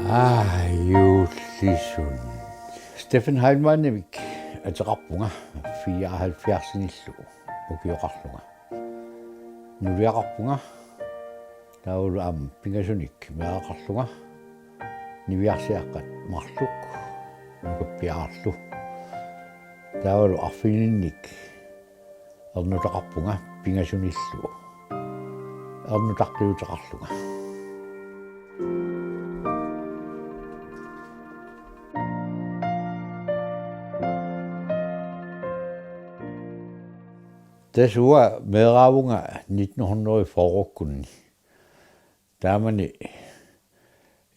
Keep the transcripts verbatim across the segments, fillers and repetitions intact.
Aa, juullisuni. Steffen Heilmannimik ateqarpunga fireoghalvfjerdsinillu ukioqarlunga. Nuliaqarpunga taavalu aamma pingasunik meeraqarlunga niviarsiaqqat marluk nukappiarlu. Taavalu arfininnik ernutaqarpunga pingasunillu ernutaqqiuteqarlunga. Tassa uanga meeraavunga nitten hundrede fyrrekkunni. Taamani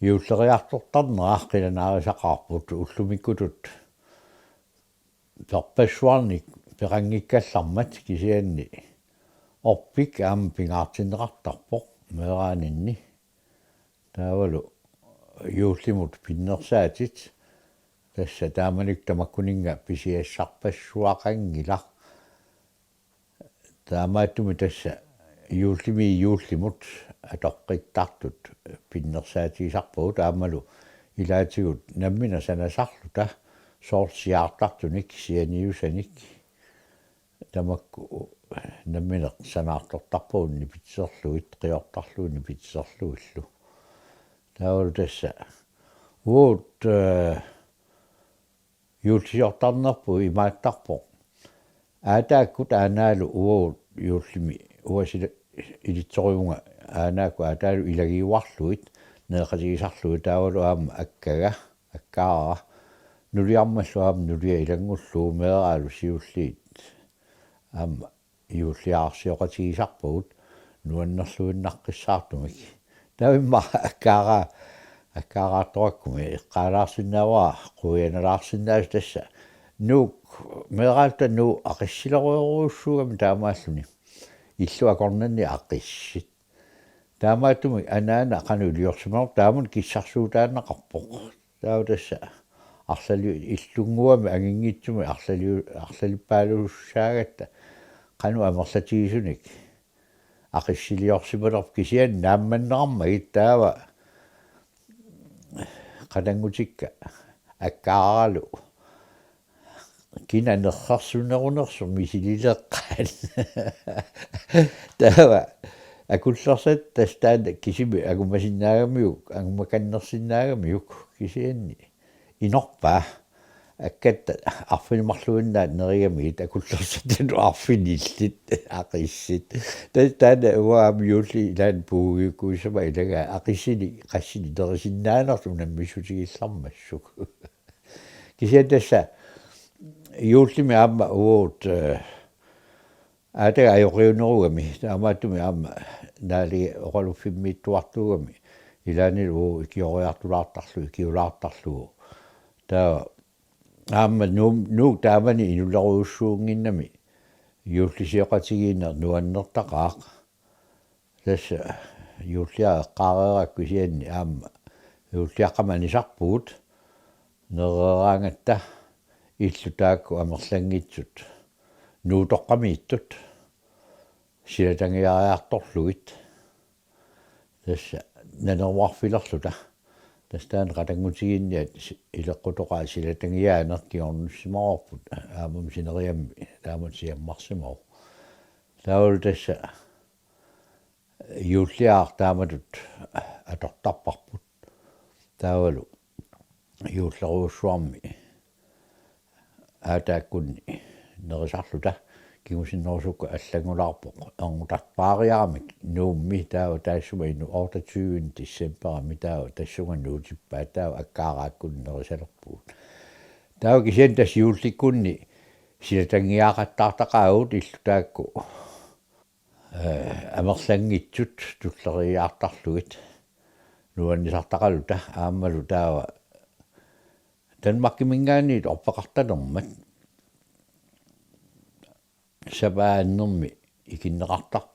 juulleriartortarnera qilanaarisaqqaarput ullumikkutut perpassuarnik peqanngikkallarmat kisianni orpik aamma pingaartinneqartarpoq meeraaninni. Taavalu juullimut pinnersaatit tassa taamanikkut tamakkuninnga pisiassarpassuaqanngilaq. Taamaattumik tassa juullimi juullimut atoqqittartut pinnersaatigisarpagut aammalu ilaatigut nammineq sanasarluta soorlu siaartartunik sianiusanik tamakku nammineq sanaartortarpagut nipitserlugit qiortarlugit nipitserlugillu. Taavalu tassa uagut, eh, juullisiortarnerput imaattarpoq. Aataakkut aanaalu uagut juullimi uanga sila ilitsorivunga aanaakkut aataalu ilagiuarlugit nereqatigisarlugit taavalu aamma akkaga akkaarara nuliarmallu aamma nulia ilanngullugu meeraalu siulliit aamma juulliararsioqatigisarpagut nuannerluinnaqqissaartumik. Taava immaqa akkaara-, akkaaraartorakkumi eqqaalaarsinnaavara quianalaarsinnaasoq tassa. Nuuk meeraalta Nuuk aqissilerujorujussuugami taamaalluni. Illup akornanni aqissit. Taamaattumik anaana qanoq iliorsimanersoq taamani kissarsuutaannaqarpoq. Taava tassa arlali-, illunnguami anginngitsumi arlali-, arlalippaalussaagatta qanoq amerlatigisunik aqissiliorsimanerput kisianni naammanneqarmagit taava qatanngutikka akkaaralu kina nerrersunerunersoq misilileqqaat. Taava akullersat tassa taanna kisimi angumasinnaagamiuk, angumakannersinnaagamiuk kisianni. Inorpaa akkatta arfineq-marluinnaat nerigamigit akullersattanut arfinillit aqissit. Tassa taanna uanga aamma juulli ilaanni puigukkuissama ilagaa aqissini qassini nerisinnaanersoq unammissutigillarmassuk. Kisianni tassa juullimi aamma uagut, eh, aataga ajoqiunerugami, taamaattumik aamma Naali oqaluffimmiittuartuugami, ilaanni uagut ikioriartulaartarlugu, ikiulaartarlugu. Taava aamma Nuum-, Nuuk taamani inulerujussuunnginnami juullisioqatigiinneq nuannertaqaaq. Tassa juulliaq eqqaareerakku kisianni aamma juulliaqqamik anisarpugut nereeraangatta illut taakku amerlanngitsut Nuutoqqamiittut silatangiariartorlugit tassa naneruarfilerluta. Tassa taanna qatanngutigiinniat si-, ileqqutoqaat silatangiaaneq kingornussimavarput aammami sineriammi taamatut siammarsimavoq. Taavalu tassa juulliaq taamatut atortarparput. Taavalu juullerujussuarmi aataakkunni nerisarluta kingusinnerusukkut allanngulaarpoq erngutarpaariaramik Nuummi taava taassuma inuk otteogtyvende decembarimi taava tassunga nuutippaat taava akkaaraakkunni nerisalerpugut. Taava kisianni tassa juullikkunni silatangiaqattaartaqaagut illut taakku eh, amerlanngitsut tulleriiaartarlugit nuannisartaqaluta aammalu taava Danmarkiminngaanniit orpeqartalermat sapaannermi ikinneqartar-,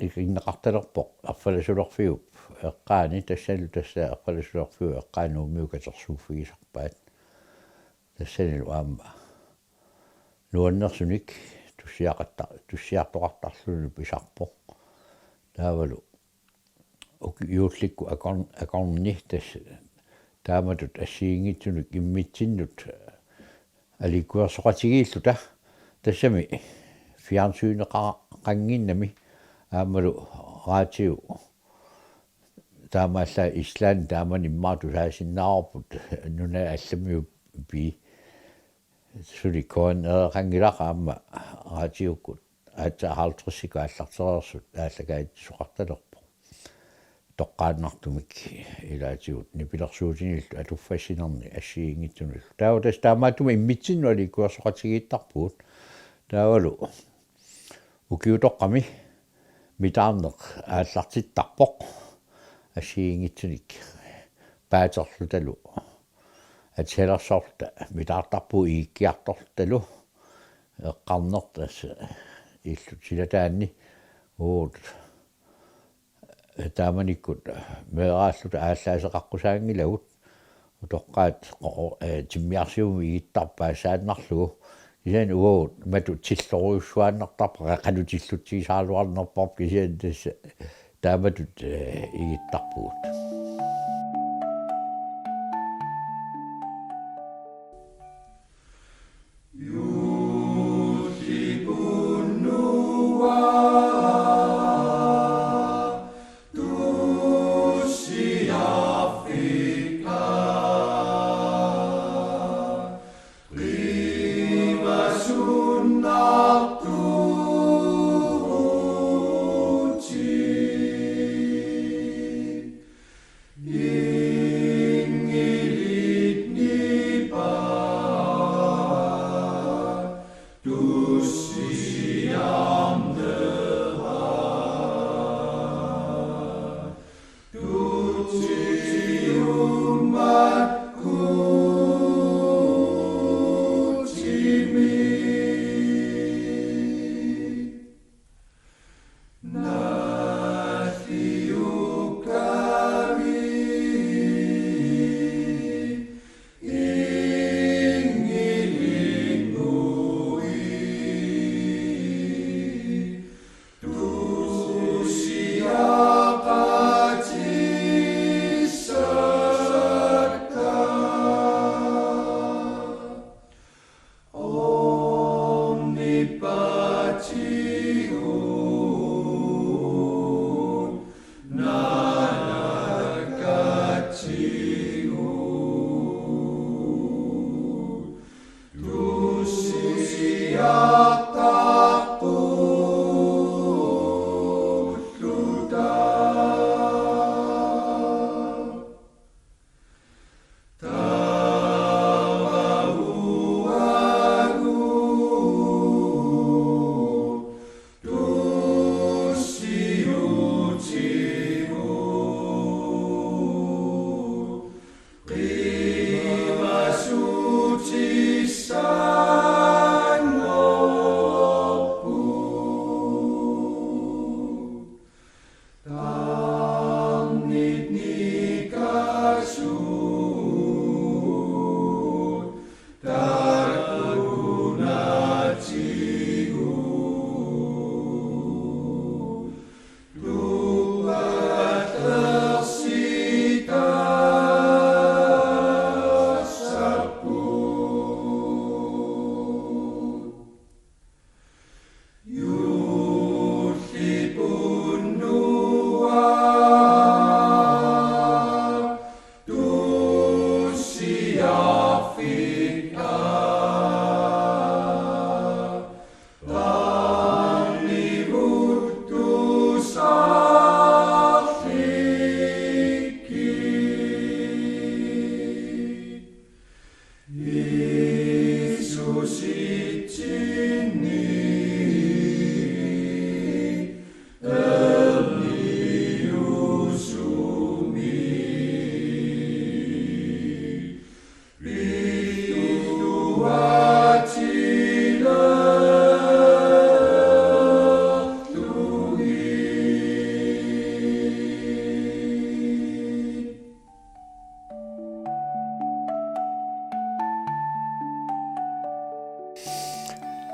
ikinneqartalerpoq arfalasulerfiup eqqaani tassalu tassa arfalasulerfiup eqqaani Nuummiut katersuuffigisarpaat. Tassanilu aamma nuannersunik tussiaqatta-, tussiartoqartarluni pisarpoq. Taavalu uki-, juullikkut akorn-, akorni tassa taamatut assigiinngitsunik immitsinnut aliikkuersoqatigiilluta, tassami fjernsyneqaqannginnami aammalu radio, taamaallaat Island taamani immaqa tusaasinnaavarput nunat allamiut, suli K N R-eqanngilaq, aamma radiokkut aatsaat halvtredsikkut aallartereersut aallakaatitsisoqartalerpoq. Toqqaannartumik ilaatigut nipilersuutinillu atuffassinernit assigiinngitsunillu. Taava tassa taamaattumik immitsinnut aliikkuersoqatigiittarpugut. Taavalu ukiutoqqami mitaarneq aallartittarpoq assigiinngitsunik paaterlutalu. Atisalersorluta mitaartarpugut igikkiartorlutalu, eqqarneq tassa illut silataanni, uagut taamanikkut meeraalluta aallaaseqaqqusaanngilagut, utoqqaat qo-, eh, timmiarsiummik igittarput paasisaannarlugu. Kisianni uagut matut tillorujussuaannartarpara, qanoq tillutsigisaraluarnerparput, kisianni tassa taamatut, eh, igittarpugut.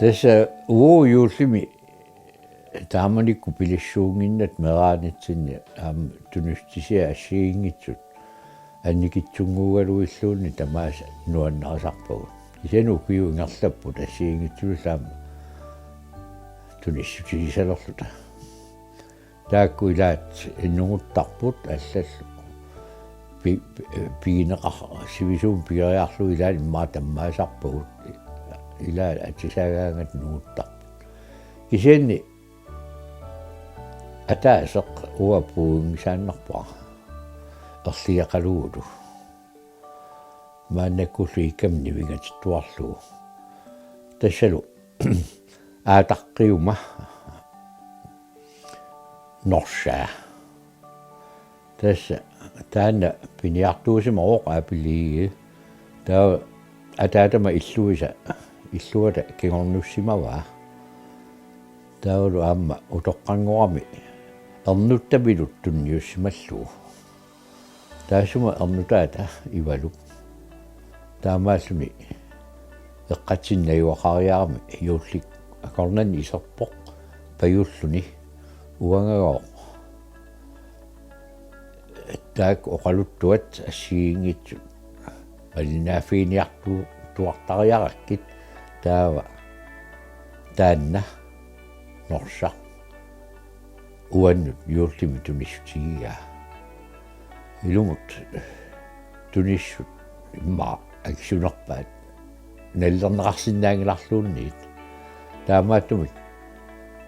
Tassa uagut juullimi taamanikkut pilissuunnginnata meeraanitsinni aamma tunissutisiat assigiinngitsut annikitsunnguugaluilluunniit tamaasa nuannarisarpagut. Kisianni ukiut ingerlapput assigiinngitsullu aamma tunissutigisalerluta. Taakku ilaat nunguttarput allallu. Pi-, pi-, pigineqar-, sivisuumik pigeriarlugu ilaat immaqa tammaasarpagut. Ilaat atisaagaangat nunguttarput. Kisianni ataaseq uanga puiunngisaannarpara. Erligeqalugulu. Maannakkullu iikkami nivingatittuarlugu. Tassalu aataqqiuma norsaa. Tassa taanna piniartuusimavoq aapiliigi. Taava ataatama illuisa, illuata kingornussimavaa. Taavalu aamma utoqqanngorami ernuttamilu tunniussimallugu. Taassuma ernutaata Ivalup. Taamaalluni eqqatsinni najugaqariarami juullik akornanni iserpoq pajulluni uangagooq. Taakku oqaluttuat assigiinngitsut malinnaaffiginiartu-, tuartariarakkit taava taanna norsaq uannut juullimi tunissutigigaa. Ilumut tunissut immaqa akisunerpaat nalilerneqarsinnaanngilarluunniit. Taamaattumik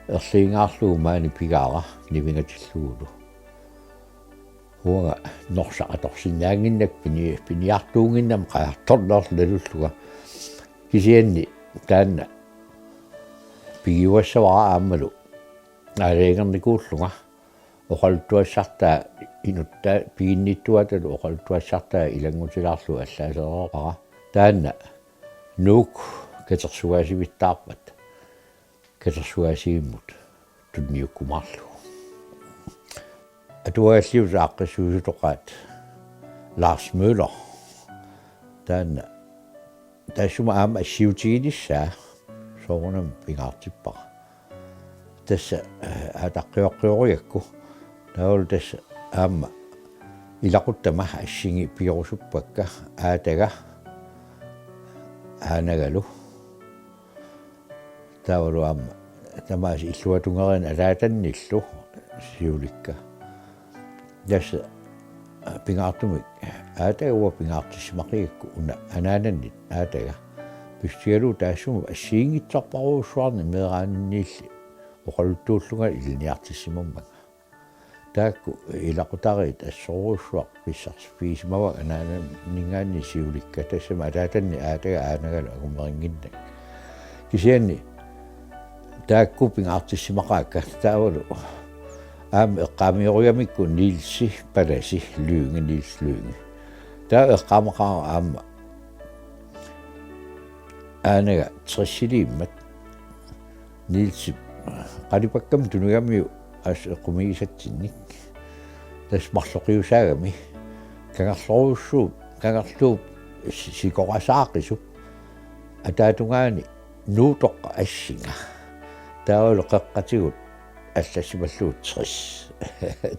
erligingaarlugu maani pigaara nivingatillugulu. Uanga norsaq atorsinnaannginnakku pini-, piniartuunnginnama qajartorneq nalullunga. Kisianni taanna pigiuassavara aammalu aalajangernikuullunga oqaluttuassartaa inuttaa piginnittuatalu oqaluttuassartaa ilanngutilaarlugu allaasereerpara. Taanna Nuuk katersugaasivittaarpat katersugaasivimmut tunniukkumaarlugu. Atuagagdliusut aaqqissuissutoqaat Lars Møller. Taanna taassuma aamma assiutiginissaa soorunami pingaartippara. Tassa, eh, aataqqiorqiorigakku. Taavalu tassa aamma ilaquttama assigi pigerusuppakka aataga aanagalu. Taavalu aamma tamaasa illuatungeriinni ataatannillu siulikka. Tassa pingaartumik aataga uanga pingaartissimaqigakku una anaanannit aataga. Pissutigalugu taassuma assigiinngitsorpassuarnik meeraaninnilli oqaluttuullunga ilinniartissimammanga. Taakku ilaqutariit assorujussuaq pissarsiffigisimavakka anaananninngaanniit siulikka, tassami ataatanni aataga aanagalu angumerinnginnakku. Kisianni taakku pingaartissimaqaakka taavalu aamma eqqaamiorigamikku Nielsi Palasi Lynge, Niels Lynge. Taava eqqaamaqaara aamma aanaga tressiliimmat Nielsip qalipakkami tunigamiuk assut eqqumiisatsinnik. Tassa marloqiusaagami kangerlorujussuup, kangerluup si-, sikorasaaqisup ataatungaani Nuutoqqap assinga. Taavalu qeqqatigut allassimallugu tres.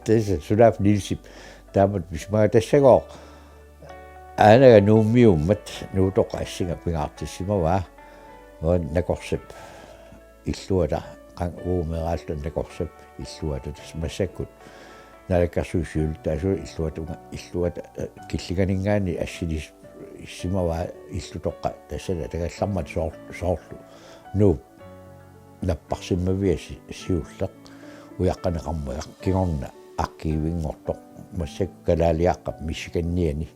Tassa sunaaffa Nielsip taamatut pisimaga tassagooq aanaga Nuummiummat Nuutoqqap assinga pingaartissimavaa. Uani nakorsap illuata, qanga uumeraallunga nakorsap illuata, tassa massakkut Naalakkersuisut siulittaasuat illuata unga-, illuata, eh, killinganinngaanniit assilisimavaa illutoqqat tassani atagallarmata soor-, soorlu Nuup napparsimmavia si-, siulleq ujaqqaneqarmagaq kingorna arkiivinngortoq massakkut kalaaliaqqap Michiganiani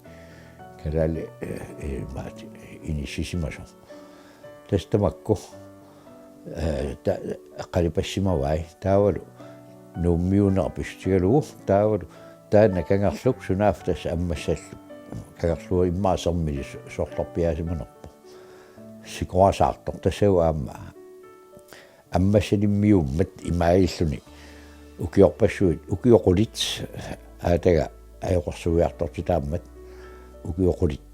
kalaali-, eh, eh, maat inissisimasoq. Tassa tamakku, eh, ta-, qalipassimavai taavalu Nuummiunera pissutigalugu taavalu taanna kangerlup sunaaffa tassa ammassallugu kangerluup immaqa sermili so-, sorlerpiaasimanerpoq. Sikorasaartoq tassagu aamma Ammassalimmiummat imaalluni ukiorpassuit, ukiut qulit aataga ajoqersuiartortitaammat ukiut qulit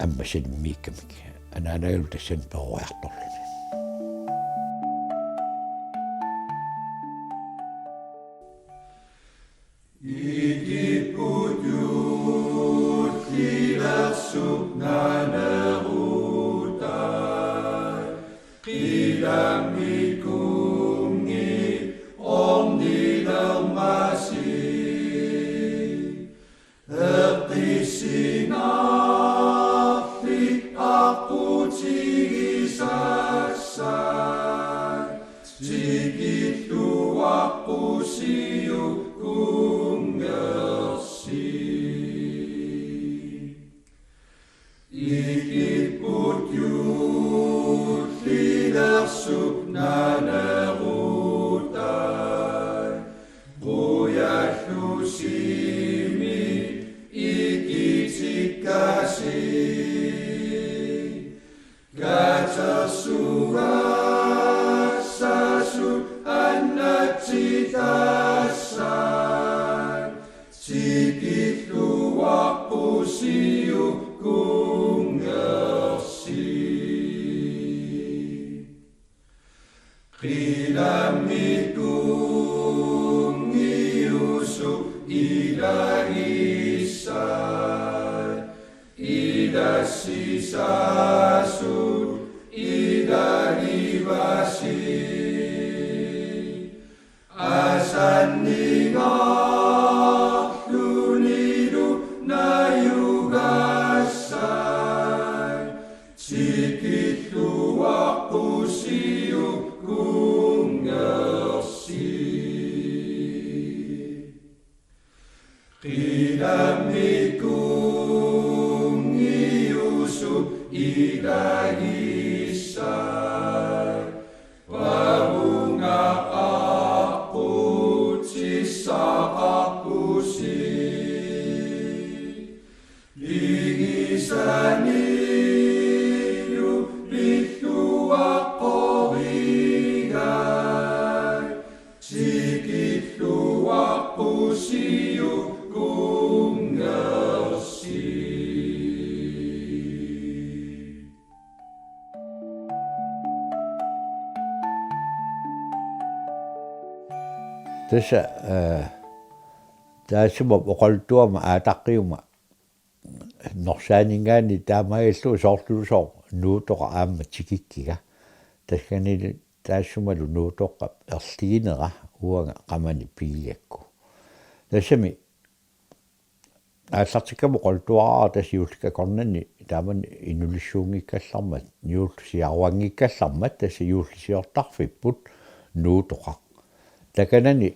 Ammassalimmiikkamik. Anaanagalu tassani peroriartorluni. Isinarli aqqutigisassai, tikilluaqqusiuk kunngersi. Ikipput juullilersup nanerutai, qujallusimi ikitikkasi. Katersugassasut annatsitassai, tikilluaqqusiuk kunngersi. Qilammik kunngiusup ilagissai, ilassisasut ilagivasi. Asanningaarlunilu najugassai, tikilluaqqusiuk kunngersi. Qilammik kunngiusup ilagissai, pavunga aqqutissaqarpusi. Pigisanilu pilluaqqorigai, tikilluaqqusiuk kunngersi. Tassa, eh, taassuma oqaluttuama aataqqiuma Norsaaninngaanniit taamaalillugu soorlulusooq Nuutoqaq aamma tikikkiga. Tassanilu taassumalu Nuutoqqap erliginera uanga qamani pigigakku. Tassami aallartikkama oqaluttuaraara tassa juullikka akornanni taamani inulissuunngikkallarmat, juullisiaruanngikkallarmat, tassa juullisiortarfipput Nuutoqaq. Takanani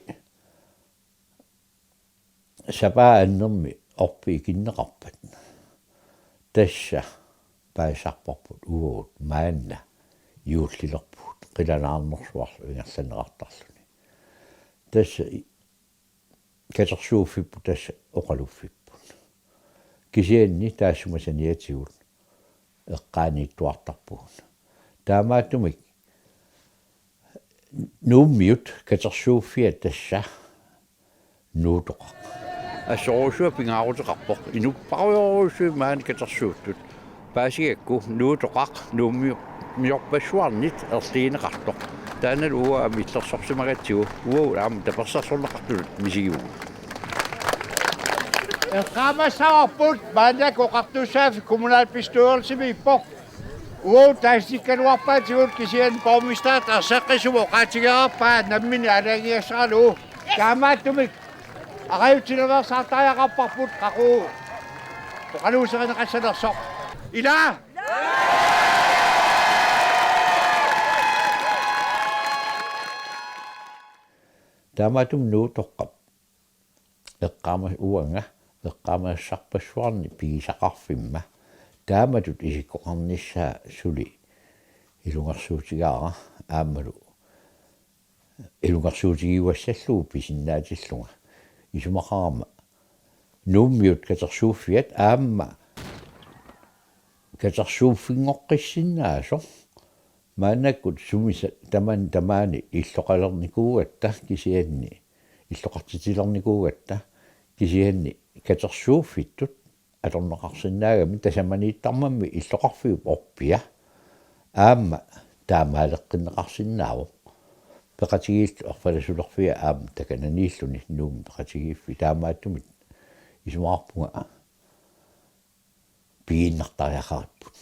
sapaatip annermi orpik ikinneqarpat, tassa paasisarparput uagut maanna juullilerpugut qilanaarnersuarlu ingerlanneqartarluni. Tassa i-, katersuuffipput, tassa oqaluffipput. Kisianni taassuma saniatigut eqqaaniittuartarpugut. Taamaattumik Nuummiut katersuuffiat tassa Nuutoqaq. Assorujussuaq pingaaruteqarpoq. Inuppassuarujussuit maani katersuuttut. Paasigakku Nuutoqaq Nuummiorpassuarnit erligineqartoq. Taannalu uanga aamma illersorsimagatsigu uagut aamma tapersersorneqartunut misigivugut. Eqqaamassavarput maannakkut oqartussaaffik kommunalbestyrelsimiippoq. Uagut taasitikkaluarpaatigut kisianni borgmesterip erseqqissumik oqaatigereerpaa nammineq aalajangigassaralugu. Taamaattumik arajutsilersaartariaqarparput qaqugu oqaluuserineqassanersoq. Ila! Taamaattumik Nuutoqqap eqqaama-, uanga eqqaamasassarpassuarnik pigisaqarfimma taamatut isikkoqarnissaa suli ilungersuutigaara aammalu ilungersuutigiuassallugu pisinnaatillunga. Isumaqarama Nuummiut katersuuffiat aamma katersuuffinngoqqissinnaasut maannakkut sumi sa-, taman-, tamaani illoqalernikuugatta kisianni illoqartitilernikuugatta kisianni katersuuffittut atorneqarsinnaagami tasamaniittarmammi illoqarfiup orpia aamma taamaaleqqinneqarsinnaavoq. Peqatigiillu erfalasulerfia aamma takananiilluni Nuummi peqatigiiffiit, taamaattumik isumaqarpunga pigiinnartariaqaripput.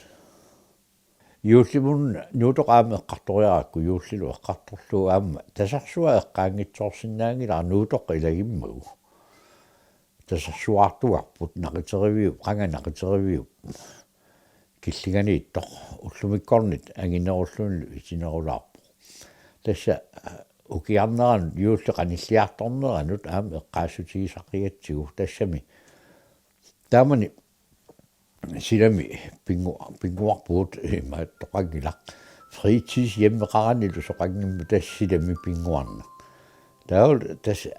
Juullimut Nuutoqqap aamma eqqartoriarakku juullilu eqqartorlugu aamma tasersuaq eqqaanngitsoorsinnaanngilara Nuutoqqaq ilagimmagu. tasersuartugarput, naqiteriviup, qanga naqiteriviup killinganiittoq, ullumikkornit anginerullunilu itinerulaarpoq. Tassa, eh, ukiarneranut juulli qanilliartorneranut aamma eqqaassutigisaqigatsigu tassami. Taamani silami pinngu-, pinnguarpugut imaattoqanngilaq. Fritidshjemmeqaranilu soqanngimmat tassa silami pinnguarneq. Taava tassa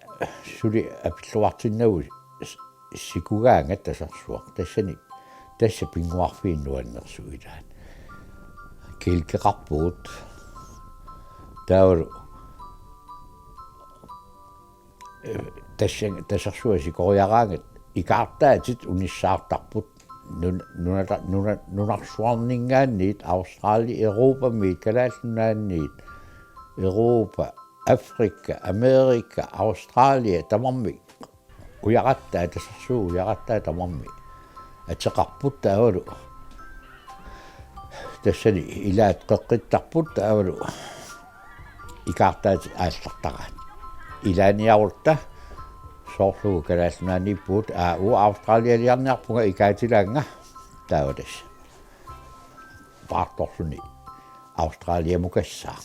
suli apilluartinnagu s-, sikugaangat tasersuaq. Tassani, tassa pinnguarfiit nuannersuilaat. Kælkeqarpugut. Taavalu, eh, tassa, tasersuaq sikoriaraangat ikaartaatit unissaartarput nun-, nunata-, nuna-, nunarsuarninngaanniit, Australia, Europamiit, Kalaallit Nunaanniit, Europa, Afrika, Amerika, Australia, tamarmik ujarattaat, tasersuup ujarattaat tamarmik ateqarput taavalu. Tassani ilaat qeqqittarput taavalu ikaartaatit aallartaraat. Ilaaniarutta soorlu Kalaallit Nunaanniippugut, aa, uanga Australialiarniarpunga ikaatilaannga taava tassa. Paartorluni Australiamukassaaq.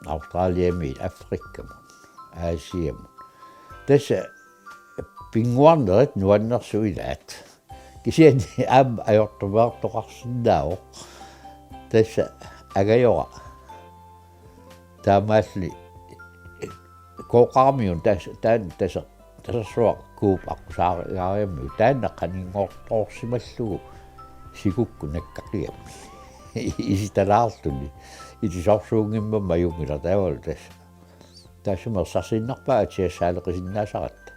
Australiamiit, Afrikamut, Asiamut. Tassa pinnguarnerit nuannersuilaat. Kisianni aamma ajortumeertoqarsinnaavoq. Tassa angajora. Taamaalluni Kooqaramiun tas-, taanna tasa-, tasersuaq Kuup aqqusaarigaaramiuk taanna qaninngortoorsimallugu sikukkut nakkaqigami. Isitalaarluni. Itisorsuunngimmamma ajunngilaq taavalu tassa. Taassuma ersarsiinnarpaa atiassaaleqisinnaasaratta.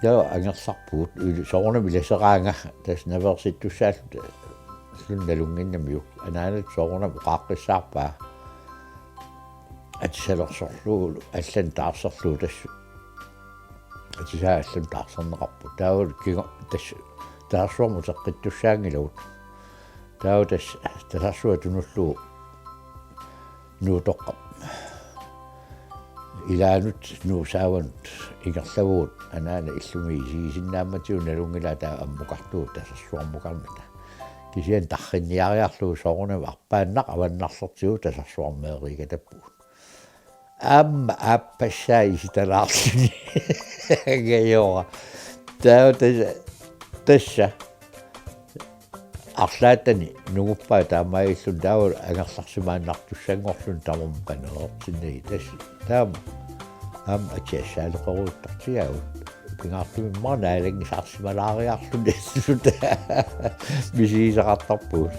Taava angerlarpugut, uli-, soorunami ilaseraanga, tassa naveersittussaalluta, suna nalunnginnamiuk, anaanatut soorunami oqaaqqissaarpaa. Atisalersorlugu, allanut taarserlugu tassa. Atisaat allanut taarserneqarput. Taavalu kingo-, tassa, taarsuarmut uteqqittussaanngilagut. Taava tassa, tasersuaq tunullugu Nuutoqqap ilaanut Nuup saavanut ingerlavugut anaana illumi isigisinnaammatigut nalunngilaa taava ammukartugut tasersuarmukarnata. Kisianni tarrinniariarlugu soorunami arpaannaq avannarlertigut tasersuarmeeriigatappugut. Aamma aappassaa isitalaarluni. Angajora. Taava tassa, tassa. Arlaatani nunguppaa taamaalilluni taava angerlarsimaannartussanngorluni tamarmik panereertinnagit tassa. Taama. Aamma atiassaaleqeruuttartigaagut. Pingaartumik immaqa naalanngisaarsimalaariarluni assuta. Misigisaqartarpugut.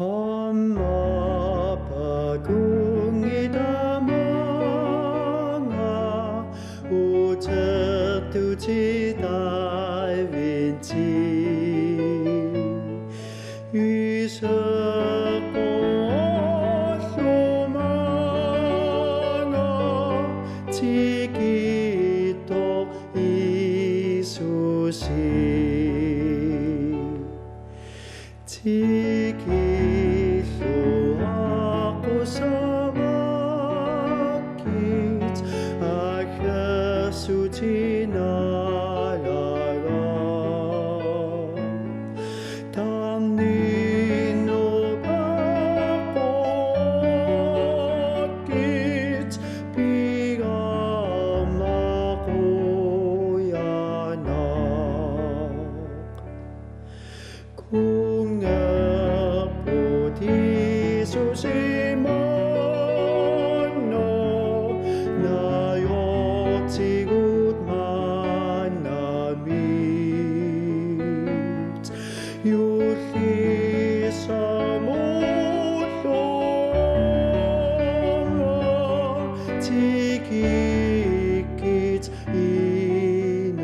Aamma pakunngitamaanga utertutit aivinti. Iseqqorlumaanga tikittoq Jiisusi. Tikillugu aqqusamakkit aggersutinaalaga. Tarninnut aqqukit pigaarmaqujanaq. Kunngerput Jiisusi maanna najortigut maannamit. Jullissamullu tikikkit inuit.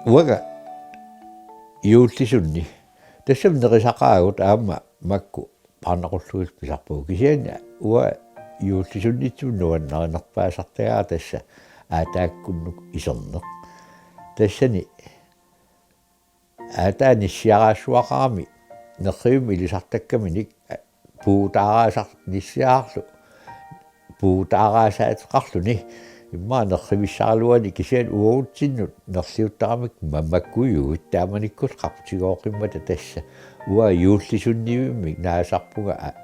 Uanga juullisunni. Tassami nerisaqaagut aamma makku parnaqullugit pisarpugut. Kisianni uanga juullisinnitsinni nuannarinerpaasartagara tassa aataakkunnut iserneq. Tassani aataani nissiaraassuaqarami nerrivimmi ilisartakkaminik puutaaraasar nissiarlu puutaaraasaateqarluni immaqa nerrivissaraluani kisianni uagutsinnut nerliuttaramik mamakkujuit taamanikkullu qaqutigoqqimmata tassa uanga juullisunnivimmik naasarpunga a-,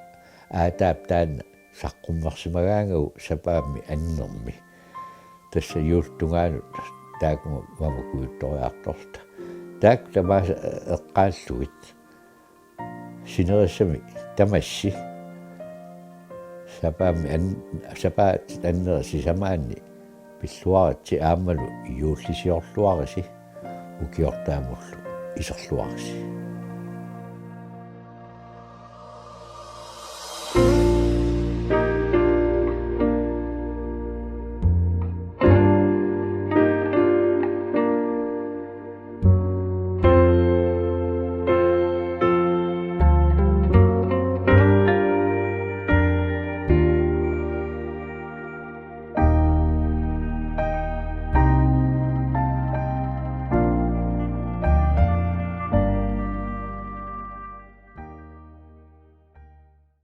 aataap taanna saqqummersimagaangagu sapaammi annermi. Tassa juulip tungaanut taakkuma mamakkujuttoriartorluta. Taakku tamaasa eqqaallugit. Sinerissami tamassi. Sapaammi an-, sapaatip anneri sisamaanni pilluaritsi aammalu juullisiorluarisi ukiortaamullu iserluarisi.